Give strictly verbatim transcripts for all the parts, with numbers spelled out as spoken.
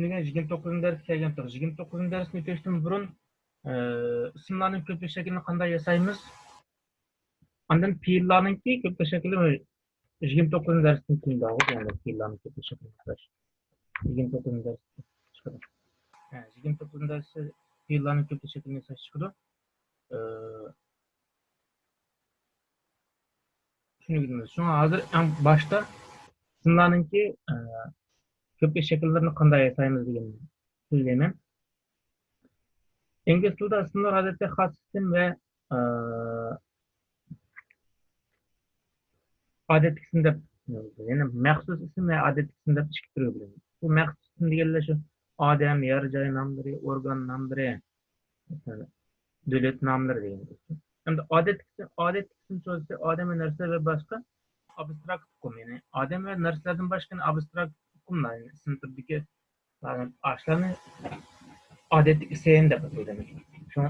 بۈگۈن يىگىرمە توققۇزىنچى دەرسكە كەلگەنتۇق. يىگىرمە توققۇزىنچى دەرسنى ئۆتۈشتىن بۇرۇن، ئى، ئىسىملارنىڭ كۆپلۈك شەكلىنى قانداق ياسايمىز؟ ئاندىن پېئىللارنىڭكى كۆپلۈك شەكلى، يىگىرمە توققۇزىنچى دەرستىن كېيىن بارغۇ، يەنى پېئىللارنىڭ كۆپلۈك شەكلىنى ياساش. يىگىرمە توققۇزىنچى دەرستە چىقىدۇ. ھە، يىگىرمە توققۇزىنچى دەرستە پېئىللارنىڭ كۆپلۈك شەكلىنى ياساش چىقىدۇ. ئى، چۈشىنىۋېتىمىز. شۇڭا ھازىر ئەڭ باشتا ئىسىملارنىڭكى، ئى، كۆپلۈك شەكىللىرىنى قانداق ياسايمىز دېگەننى سۆزلەيمەن. ئىنگلىز تىلىدا ئىسىملار ئادەتتە خاس ئىسىم ۋە، ئى، ئادەتتىكى ئىسىم دەپ، يەنى مەخسۇس ئىسىم ۋە ئادەتتىكى ئىسىم دەپ ئىككى تۈرگە بۆلىنىدۇ. بۇ مەخسۇس ئىسىم دېگەنلەر شۇ ئادەم، يەر جاي ناملىرى، ئورگان ناملىرى، مەسىلەن، دۆلەت ناملىرى دېگەن. ئەمدى ئادەتتىكى ئىسىم، ئادەتتىكى ئىسىم سۆزى ئادەم ۋە نەرسىلەر ۋە باشقا ئابستراكت ئۇقۇم، يەنى ئادەم ۋە نەرسىلەردىن باشقا يەنە ئابستراكت ئۇقۇملار، يەنى ئىسىم تۈرىدىكى ئاشۇلارنى ئادەتتىكى ئىسىم دەپ ئاتايدۇ. شۇڭا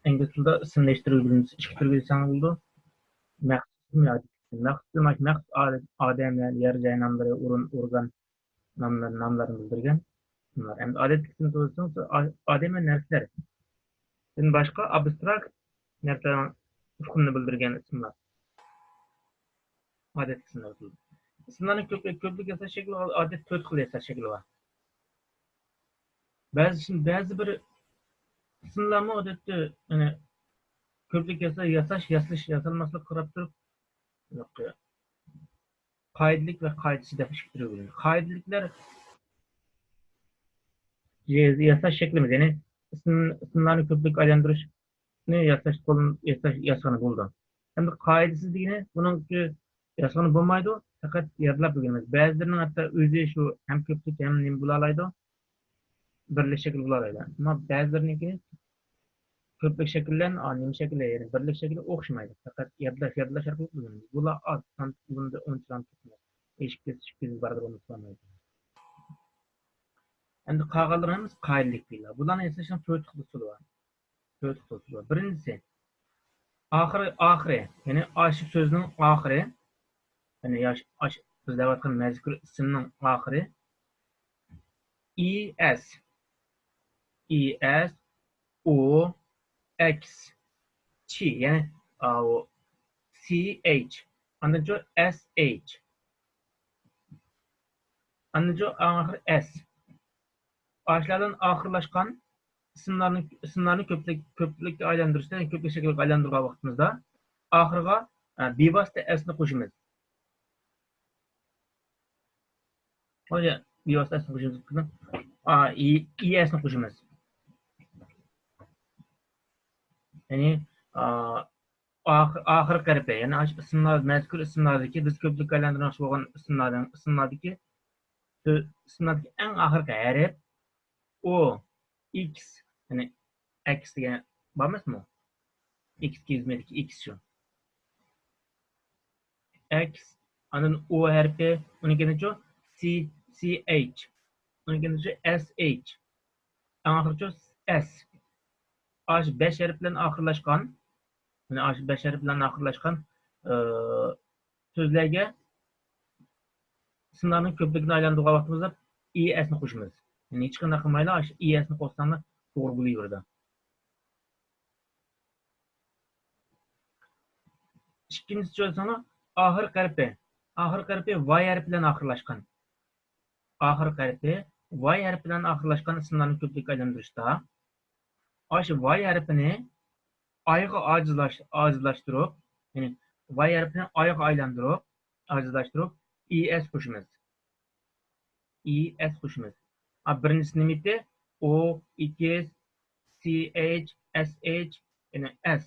ئىنگلىز تىلىدا ئىسىملەشتۈرگۈچىنى ئىككى تۈرگە بۆلسەڭ بولىدۇ. مەخسۇس ئىسىم، مەخسۇس ئىسىم، مەخسۇس ئادەت، ئادەم، يەر جاي ناملىرى، ئورۇن، ئورگان ناملىرى، ناملارنى بىلدۈرگەن ئىسىملار. ئەمدى ئادەتتىكى ئىسىم دېسىڭىز، ئا-، ئادەم ۋە نەرسىلەردىن باشقا ئابستراكت نەرسىلەرنىڭ ئۇقۇمىنى بىلدۈرگەن ئىسىملار. ئادەتتىكى ئىسىملار. ئىسىملارنىڭ كۆپ، كۆپلۈك ياساش شەكلى، ئادەتتە تۆت خىل ياساش شەكلى بار. بەزى، بەزى بىر ئىسىملارمۇ ئادەتتە، يەنى كۆپلۈك ياسا-، ياساش، ياسىلىش، ياسالماسلىققا قاراپ تۇرۇپ، قائىدىلىك ۋە قائىدىسىز دەپ ئىككى تۈرگە بۆلۈنىدۇ. قائىدىلىكلەر ياساش شەكلىمىز، يەنى ئىسىم، ئىسىملارنى كۆپلۈككە ئايلاندۇرۇشنى ياساش، ياساش، ياسىغىلى بولىدۇ. ئەمدى قائىدىسىز دېگىنى بۇنىڭكى ياسىغىلى بولمايدۇ، پەقەت يادلاپ ئۆگىنىمىز. بەزىلىرىنىڭ ھەتتا ئۆزى شۇ ھەم كۆپلۈك ھەم نېمە بولالايدۇ، بىرلىك شەكىل بولالايدۇ. ئەمما بەزىلىرىنىڭكى كۆپلۈك شەكىل بىلەن، ئا، نېمە شەكىل، يەنى بىرلىك شەكلى ئوخشىمايدۇ. پەقەت يادلاش، يادلاش ئارقىلىق بىلىنىدۇ. بۇلار ئاز، سان بۇندا ئۇنچىلام كۆپ ئەمەس. ئېشىپ كېتىش، ئېشىپ كېتىش بارىدۇ، بولمىسا بولمايدۇ. ئەمدى قالغانلىرى ھەممىسى قائىدىلىك پېئىللار. بۇلارنى ياساشنىڭ تۆت خىل ئۇسۇلى بار. تۆت خىل ئۇسۇل بار. بىرىنچىسى، ئاخىرى، ئاخىرى، يەنى ئاشۇ سۆزنىڭ ئاخىرى، يەنى ياش-، ئاش-، بىز دەۋاتقان مەزكۇر ئىسىمنىڭ ئاخىرى ئى ئېس، ئى ئېس، ئو، ئېكس، چى، يەنى، ئاۋۇ، سى ئېيچ، ئاندىنچۇ ئېس ئېيچ، ئاندىنچۇ ئاخىرى ئېس. ئاشۇلاردىن ئاخىرلاشقان ئىسىملارنى، ئىسىملارنى كۆپلۈك، كۆپلۈككە ئايلاندۇرۇشتا، يەنى كۆپلۈك شەكىلگە ئايلاندۇرغان ۋاقتىمىزدا ئاخىرىغا، ئە، بىۋاسىتە ئېسنى قوشىمىز. بىۋاسىتە ئېسنى قوشىمىز. ئا، ئى، ئى ئېسنى قوشىمىز. يەنى، ئا، ئاخ-، ئاخىرقى ھەرپى، يەنى ئاشۇ ئىسىملار، مەزكۇر ئىسىملاردىكى، بىز كۆپلۈككە ئايلاندۇرماقچى بولغان ئىسىملاردىن، ئىسىملاردىكى، ئىسىملاردىكى ئەڭ ئاخىرقى ھەرپ ئو، ئېكس، يەنى ئەكس دېگەن بار ئەمەسمۇ؟ ئېكس كېزىمىدىكى ئېكس شۇ. ئېكس، ئاندىن ئو ھەرپى، ئۇنىڭ كېيىنىچۇ؟ سى، سى ئېيچ، ئۇنىڭ كېيىنىچۇ؟ ئېس ئېيچ، ئەڭ ئاخىرىچۇ؟ ئېس. ئاشۇ بەش ھەرپ بىلەن ئاخىرلاشقان، يەنى ئاشۇ بەش ھەرپ بىلەن ئاخىرلاشقان، ئى، سۆزلەرگە ئىسىملارنىڭ كۆپلۈكىنى ئايلاندۇرغان ۋاقتىمىزدا ئى ئېسنى قوشىمىز. يەنى ھېچقانداق قىلمايلا، ئاشۇ ئى ئېسنى قوشساڭلار توغرا بولۇۋېرىدۇ. ئىككىنچىسى چۈشەنسەڭلار، ئاخىرقى ھەرپى، ئاخىرقى ھەرپى ۋاي ھەرپى بىلەن ئاخىرلاشقان. ئاخىرقى ھەرپى ۋاي ھەرپى بىلەن ئاخىرلاشقان ئىسىملارنى كۆپلۈككە ئايلاندۇرۇشتا، ئاشۇ ۋاي ھەرپىنى ئايغا ئاجىزلاش-، ئاجىزلاشتۇرۇپ، يەنى ۋاي ھەرپىنى ئايغا ئايلاندۇرۇپ، ئاجىزلاشتۇرۇپ، ئى ئېس قوشىمىز. ئى ئېس قوشىمىز. ھا، بىرىنچىسى نېمە ئىدى؟ ئو، ئېكس، سى ئېيچ، ئېس ئېيچ، يەنى ئېس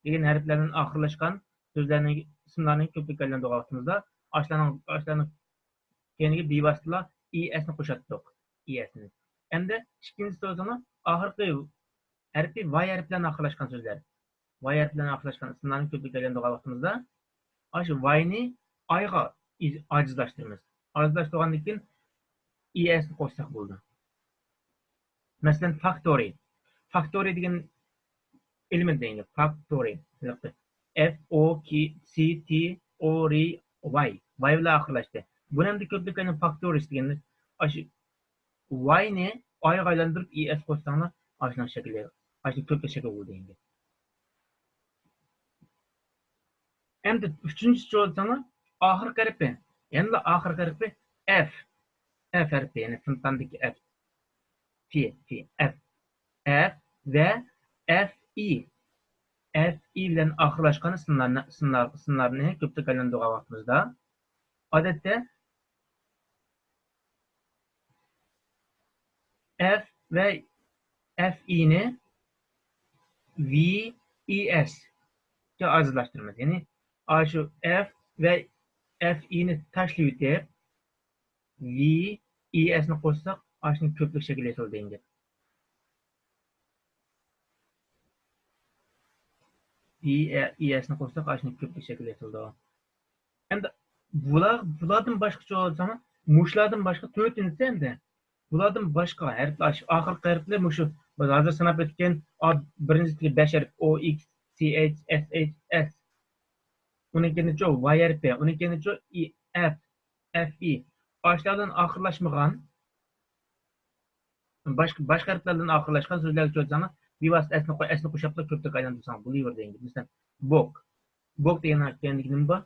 دېگەن ھەرپلەردىن ئاخىرلاشقان سۆزلەرنىڭ، ئىسىملارنىڭ كۆپلۈككە ئايلاندۇرغان ۋاقتىمىزدا، ئاشۇلارنىڭ، ئاشۇلارنىڭ كەينىگە بىۋاسىتىلا ئى ئېسنى قوشاتتۇق. ئى ئېسنى. ئەمدى ئىككىنچىسى بولسىمۇ، ئاخىرقى ھەرپى ۋاي ھەرپى بىلەن ئاخىرلاشقان سۆزلەر. ۋاي ھەرپى بىلەن ئاخىرلاشقان ئىسىملارنى كۆپلۈككە ئايلاندۇرغان ۋاقتىمىزدا، ئاشۇ ۋاينى ئايغا ئىز-، ئاجىزلاشتۇرىمىز. ئاجىزلاشتۇرغاندىن كېيىن ئى ئېسنى قوشساق بولىدۇ. مەسىلەن، فاكتورى. فاكتورى دېگەن ئېلېمېنت دېگەن گەپ. فاكتورى. ئېف ئو سى تى ئو رى ۋاي. ۋاي بىلەن ئاخىرلاشتى. بۇنى ئەمدى كۆپلۈككە ئايلاندۇرۇپ فاكتورىس دېگەندە، ئاشۇ ۋاينى ئايغا ئايلاندۇرۇپ ئى ئەس قوشساڭلار، ئاشۇنىڭ شەكلى، ئاشۇنىڭ كۆپلۈك شەكلى بولىدۇ دېگەن گەپ. ئەمدى ئۈچىنچىسى چوزساڭلار، ئاخىرقى ھەرپى، يەنىلا ئاخىرقى ھەرپى ئەف، ئەف ھەرپى، يەنى سىنتاندىكى ئەف، تى، تى، ئەف، ئەف ۋە ئەف ئى، ئەف ئى بىلەن ئاخىرلاشقان ئىسىملارنى، ئىسىملار، ئىسىملارنى كۆپلۈككە ئايلاندۇرغان ۋاقتىمىزدا، ئادەتتە ئەف ۋە ئەف ئىنى ۋى ئى ئەس كە ئاجىزلاشتۇرىمىز. يەنى، ئاشۇ ئەف ۋە ئەف ئىنى تاشلىۋېتىپ، ۋى ئى ئەسنى قوشساق، ئاشۇنىڭ كۆپلۈك شەكلى ياسىلىدۇ دېگەن گەپ. ۋى ئى ئەسنى قوشساق، ئاشۇنىڭ كۆپلۈك شەكلى ياسىلىدۇ. ئەمدى بۇلار، بۇلاردىن باشقىچە بولساڭ، مۇشۇلاردىن باشقا تۆتىنچىسى ئەمدى. بۇلاردىن باشقا ھەرپلەر، ئاخىرقى ھەرپلەر مۇشۇ بىز ھازىر ساناپ ئۆتكەن، ئا، بىرىنچىسى بەش ھەرپ، ئو ئېكس، سى ئېيچ، ئېس ئېيچ، ئېس. ئۇنىڭ كەينىدىچۇ ۋاي ھەرپى، ئۇنىڭ كەينىدىچۇ ئى، ئەف، ئەف ئى. ئاشۇلار بىلەن ئاخىرلاشمىغان، باشقا، باشقا ھەرپلەر بىلەن ئاخىرلاشقان سۆزلەرگە چۆزسەڭلار، بىۋاسىتە ئەسنى قوش-، ئەسنى قوشاپلا كۆپلۈككە ئايلاندۇرساڭ بولۇۋېرىدۇ دېگەن گەپ. مەسىلەن، بوك. بوك دېگەننىڭ كەينىدىكى نېمە بار؟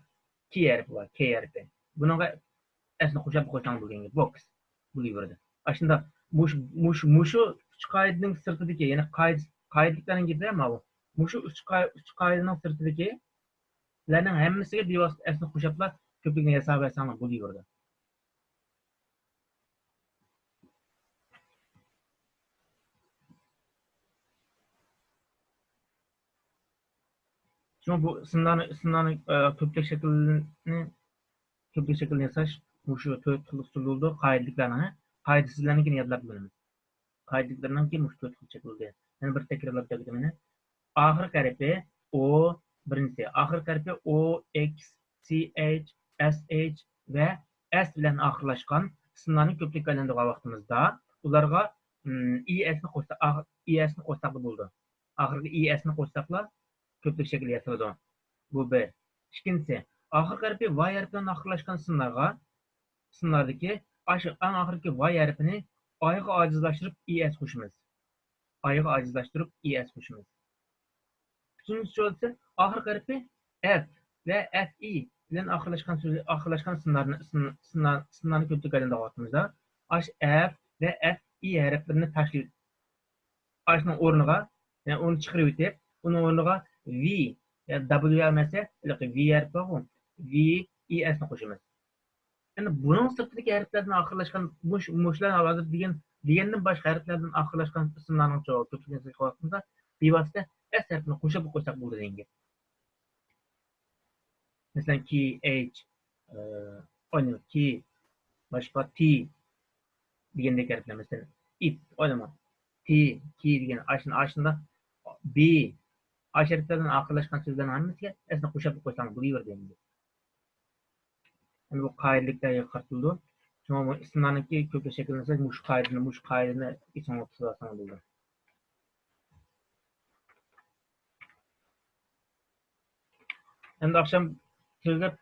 كى ھەرپى بار، كى ھەرپى. بۇنىڭغا ئەسنى قوشاپلا قوشساڭ بولىدۇ دېگەن گەپ. بوكس. بولۇۋېرىدۇ. ئاشۇنداق مۇشۇ، مۇشۇ، مۇشۇ ئۈچ قائىدىنىڭ سىرتىدىكى، يەنى قائىدە، قائىدىلىكلەرنىڭ گېپى ماۋۇ. مۇشۇ ئۈچ قائىدە، ئۈچ قائىدىنىڭ سىرتىدىكىلەرنىڭ ھەممىسىگە بىۋاسىتە ئەسنى قوشاپلا كۆپلۈكنى ياساۋەرسەڭلار بولۇۋېرىدۇ. شۇڭا بۇ ئىسىملارنى، ئىسىملارنى، ئە، كۆپلۈك شەكىلنى، كۆپلۈك شەكىلنى ياساش مۇشۇ تۆت خىل ئۇسۇل بولىدۇ. قائىدىلىكلەرنىڭ، قائىدىسىزلەرنىڭكىنى يادلاپ بولىمىز. قائىدىلىكلەرنىڭكى مۇشۇ تۆت خىل شەكىلدە. يەنە بىر تەكرارلاپ بەرگىنىمەن. ئاخىرقى ھەرپى ئو، بىرىنچىسى. ئاخىرقى ھەرپى ئو، ئېكس، سى ئېيچ، ئېس ئېيچ ۋە ئەس بىلەن ئاخىرلاشقان ئىسىملارنى كۆپلۈككە ئايلاندۇرغان ۋاقتىمىزدا ئۇلارغا، ئىم، ئى ئەسنى قوشسا-، ئاخ-، ئى ئەسنى قوشساقلا بولىدۇ. ئاخىرىغا ئى ئەسنى قوشساقلا كۆپلۈك شەكلى ياسىلىدۇ. بۇ بىر. ئىككىنچىسى، ئاخىرقى ھەرپى ۋاي ھەرپى بىلەن ئاخىرلاشقان ئىسىملارغا، ئىسىملاردىكى ئاشۇ ئەڭ ئاخىرقى ۋاي ھەرپىنى ئايغا ئاجىزلاشتۇرۇپ ئى ئەس قوشىمىز. ئايغا ئاجىزلاشتۇرۇپ ئى ئەس قوشىمىز. ئۈچىنچى چوزسا، ئاخىرقى ھەرپى ئەف ۋە ئەف ئى بىلەن ئاخىرلاشقان سۆز، ئاخىرلاشقان ئىسىملارنى، ئىسىم-، ئىسىملار-، ئىسىملارنى كۆپلۈككە ئايلاندۇرغان ۋاقتىمىزدا، ئاش ئەف ۋە ئەف ئى ھەرپلىرىنى تاشلىۋېتىپ، ئاشۇنىڭ ئورنىغا، يەنى ئۇنى چىقىرىۋېتىپ، ئۇنىڭ ئورنىغا ۋى، يا دەبليۇ ئەمەس، ھېلىقى ۋى ھەرپى بارغۇ، ۋى ئى ئەسنى قوشىمىز. يەنى بۇنىڭ سىرتىدىكى ھەرپلەردىن ئاخىرلاشقان مۇش-، مۇشۇلار ھازىر دېگەن، دېگەندىن باشقا ھەرپلەردىن ئاخىرلاشقان ئىسىملارنىڭ چوڭ كۆپلۈكىنى سېلىشقان ۋاقتىمىزدا بىۋاسىتە ئەس ھەرپىنى قوشۇپ قويساق بولىدۇ دېگەن گەپ. مەسىلەن، كى، ئېيچ، ئە، ئاينى كى، باشقا تى دېگەندەك ھەرپلەر، مەسىلەن، ئىت، ئويلىما. تى، كى دېگەن ئاشۇنداق، ئاشۇنداق بى، ئاش ھەرپلەر بىلەن ئاخىرلاشقان سۆزلەرنىڭ ھەممىسىگە ئەسنى قوشۇپ قويساڭ بولۇۋېرىدۇ ئەمدى. ئەمدى بۇ قائىدىلىكلەرگە قارىتىلىدۇ. شۇڭا بۇ ئىسىملارنىڭكى كۆپلۈك شەكىللەنسە، مۇشۇ قائىدىنى، مۇشۇ قائىدىنى ئېسىڭلارغا تۇتۇۋالساڭلار بولىدۇ. ئەمدى ئاخشام سۆزلەپ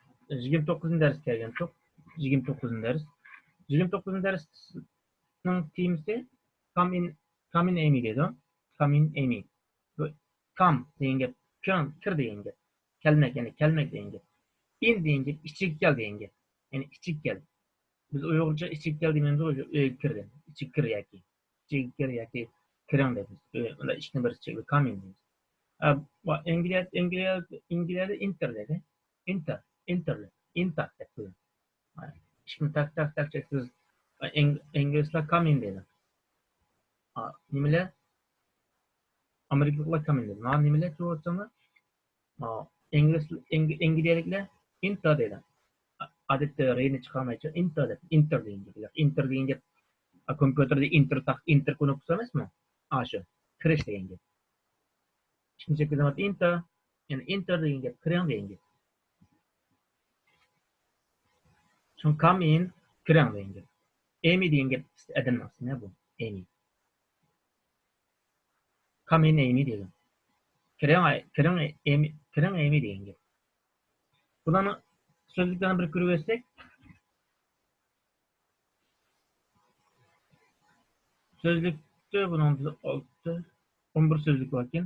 يىگىرمە توققۇزىنچى دەرسكە كەلگەنتۇق. يىگىرمە توققۇزىنچى دەرس. يىگىرمە توققۇزىنچى دەرسنىڭ تېمىسى كام ئىن، كام ئىن ئېمى دەيدۇ. كام ئىن ئېمى. بۇ كام دېگەن گەپ كىر، كىر دېگەن گەپ. كەلمەك، يەنى كەلمەك دېگەن گەپ. ئىن دېگەن گەپ ئىچىگە كەل دېگەن گەپ. يەنى ئىچىگە كەل. بىز ئۇيغۇرچە ئىچىگە كەل دېمەيمىز، ئۆيگە كىر دەيمىز. ئىچىگە كىر ياكى. ئىچىگە كىر ياكى كىرىڭ دەيمىز. ئۆي، ئۇنداق ئىككىنىڭ بىرىسى ئىچىگە كىر، كام ئىن دەيمىز. ئە، ئىنگلىيە، ئىنگلىيە، ئىنگلىيەدە ئىنتېر دەيدۇ. ئىنتېر، ئىنتېر، ئىنتېر دەپ قويۇڭ. ئىشىكنى تاك، تاك، تاك چەكسىز. ئىنگ-، ئىنگلىزلار كام ئىن دەيدۇ. ئا، نېمىلەر؟ ئامېرىكىلىقلار كام ئىن دەيدۇ. مانا نېمىلەر دەپ ئويلىساڭلار، ئا، ئىنگلىز، ئىنگ-، ئىنگلىيەلىكلەر ئىنتېر دەيدۇ. ئا، ئادەتتە رېنى چىقارمايچۇ، ئىنتېر دەپ، ئىنتېر دېگەن گەپ. ئىنتېر دېگەن گەپ، ئا، كومپيۇتېردا ئىنتېر تاق-، ئىنتېر كۇنۇپكىسى ئەمەسمۇ؟ ئاشۇ، كىرىش دېگەن گەپ. ئىككىنچى كۆزنىڭ ئىنتېر، يەنى ئىنتېر دېگەن گەپ، كىرىڭ دېگەن گەپ. شۇڭا كام ئىن، كىرىڭ دېگەن گەپ. ئېمى دېگەن گەپ ئادەمنىڭ ئىسمى بۇ. ئېمى. كام ئىن ئېمى دېگەن. كىرىڭ، كىرىڭ ئېمى، كىرىڭ ئېمى دېگەن گەپ. بۇلارنىڭ سۆزلۈكلىرىنى بىر كۆرۈۋەتسەك. سۆزلۈكتە بۇنىڭدا ئالتە، ئون بىر سۆزلۈك باركەن.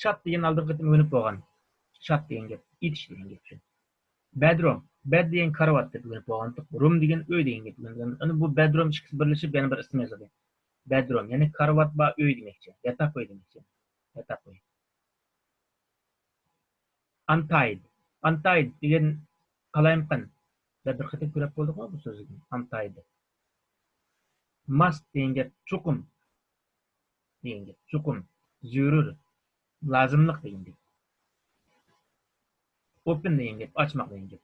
شات دېگەن ئالدىنقى قېتىم ئۆگىنىپ بولغان. شات دېگەن گەپ، ئېتىش دېگەن گەپ شۇ. بەدروم، بەد دېگەن كارىۋات دەپ ئۆگىنىپ بولغانتۇق. روم دېگەن ئۆي دېگەن گەپ ئۆگەنگەن. ئەنە بۇ بەدروم ئىككىسى بىرلىشىپ يەنە بىر ئىسىم ياسىدى. بەدروم، يەنى كارىۋات بار ئۆي دېمەكچى. ياتاق ئۆي دېمەكچى. ياتاق ئۆي. ئانتايد. ئانتايد دېگەن قالايمىقان. بىر قېتىم كۆرۈپ بولدۇقمۇ بۇ سۆزنى؟ ئانتايد. ماست دېگەن گەپ چوقۇم دېگەن گەپ. چوقۇم، زۆرۈر، لازىملىق دېگەن گەپ. ئوپېن دېگەن گەپ، ئاچماق دېگەن گەپ.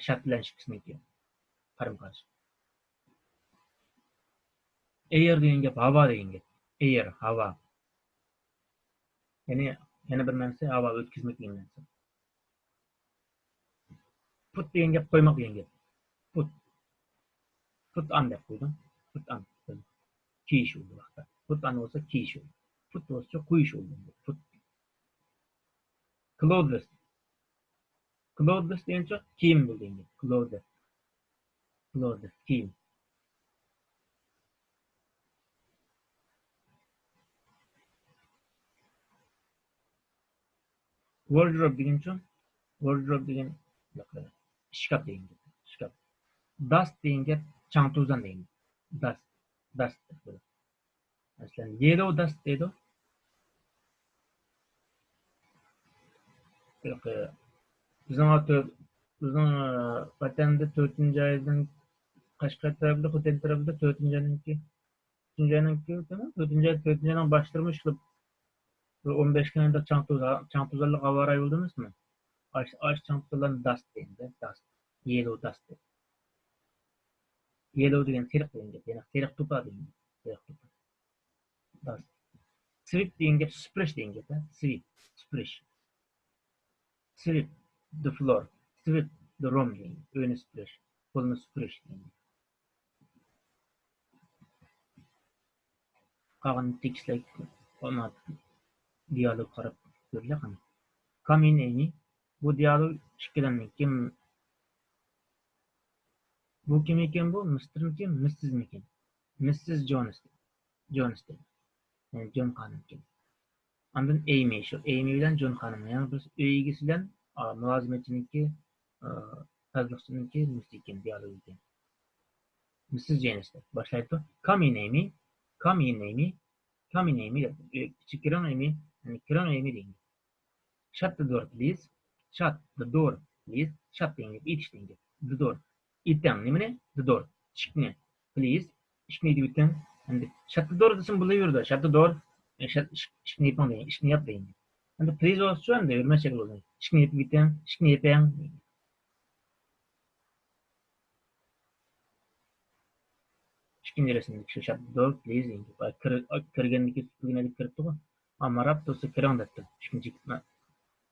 شات بىلەن ئىككىسىنىڭكى قارىمۇ قارشى. ئېير دېگەن گەپ، ھاۋا دېگەن گەپ. ئېير، ھاۋا. يەنى، يەنە بىر مەنىسى ھاۋا ئۆتكۈزمەك دېگەن مەنىسى. پۇت دېگەن گەپ قويماق دېگەن گەپ. پۇت. پۇت ئان دەپ قويدۇم. پۇت ئان. كىيىش بولدى بۇ ۋاقىتتا. پۇت ئان بولسا كىيىش بولدى. پۇت بولسا قويۇش بولدى. پۇت. كلوزلېس. كلوزلېس دېگەنچە كىيىم بولدى ئەمدى. كلوزلېس. كلوزلېس، كىيىم. ۋوردروب دېگەنچۇ؟ ۋوردروب دېگەن ئىشكاپ دېگەن گەپ. ئىشكاپ. داست دېگەن گەپ چاڭ-توزان دېگەن گەپ. داست. داست دەپ بولىدۇ. مەسىلەن، يېلو داست دەيدۇ. بىزنىڭ، بىزنىڭ، ئە، ۋەتەندە تۆتىنچى ئايدىن قەشقەر تەرەپىدە، خوتەن تەرەپىدە تۆتىنچى ئاينىڭكى، ئۈچىنچى ئاينىڭكى، تۆتىنچى ئاي، تۆتىنچى ئاينىڭ باشلىرىمۇ ئىشلەپ، بىر ئون بەش كۈن ئايدا چاڭ توزا-، چاڭ توزانلىق ھاۋا رايى بولدى ئەمەسمۇ؟ ئاش، ئاش چاڭ توزانلارنى داست دەيمىز، داست. يېلو داست دەيمىز. يېلو دېگەن سېرىق دېگەن گەپ، يەنى سېرىق توپا دېگەن گەپ، سېرىق توپا. داست. سۋىپ دېگەن گەپ سۈپۈرۈش دېگەن گەپ، ھە؟ سۋىپ، سۈپۈرۈش. سۋىپ the floor، سۋىپ the room دېگەن گەپ، ئۆينى سۈپۈرۈش، پولنى سۈپۈرۈش دېگەن گەپ. قالغان تېكىستلەرگە دىيالوگ قاراپ كۆرىلى قېنى. كام ئىن ئېمى، بۇ دىيالوگ ئىككىلەننىڭكى. بۇ كىم ئىكەن بۇ؟ مىستېرمىكىن، مىسسىزمىكىن؟ مىسسىز جونس. جونس دەيدۇ. يەنى جون خانىمكەن. ئاندىن ئېيمى، شۇ ئېيمى بىلەن جون خانىم. يەنى بىر ئۆي ئىگىسى بىلەن، ئا، مۇلازىمەتچىنىڭكى، ئا، تازىلىقچىنىڭكى نېمىسى ئىكەن، دىيالوگى ئىكەن. مىسسىز جېنىس دەپ باشلايدۇ. كام ئىن ئېيمى، كام ئىن ئېيمى، كام ئىن ئېيمى دەپ، ئۆي ئىچىگە كىرىڭ ئېيمى، يەنى كىرىڭ ئېيمى دەيدۇ. Shut the door, please. Shut the door, please. Shut دېگەن گەپ، ئېتىش دېگەن گەپ. The door. ئېتىڭ نېمىنى؟ The door. ئىشىكنى. Please. ئىشىكنى ئېتىۋېتىڭ. ئەمدى shut the door دېسىمۇ بولۇۋېرىدۇ. Shut the door. ئىشىك، ئىشىكنى يېپىڭ دېگەن. ئىشىكنى ياپ دېگەن. ئەمدى please بولسىچۇ ئەمدى ھۆرمەت شەكلى بولىدۇ. ئىشىكنى يېپىۋېتىڭ. ئىشىكنى يېپىڭ. ئىككىنچى رەسىمدىكى شۇ shut the door, please دېگەن گەپ. كىر-، كىرگەندىكى سۈپۈرگىنى ئېلىپ كىرىپتىغۇ. ئامراپ تۇرسا كىرىڭ دەپتۇ. ئىككىنچى،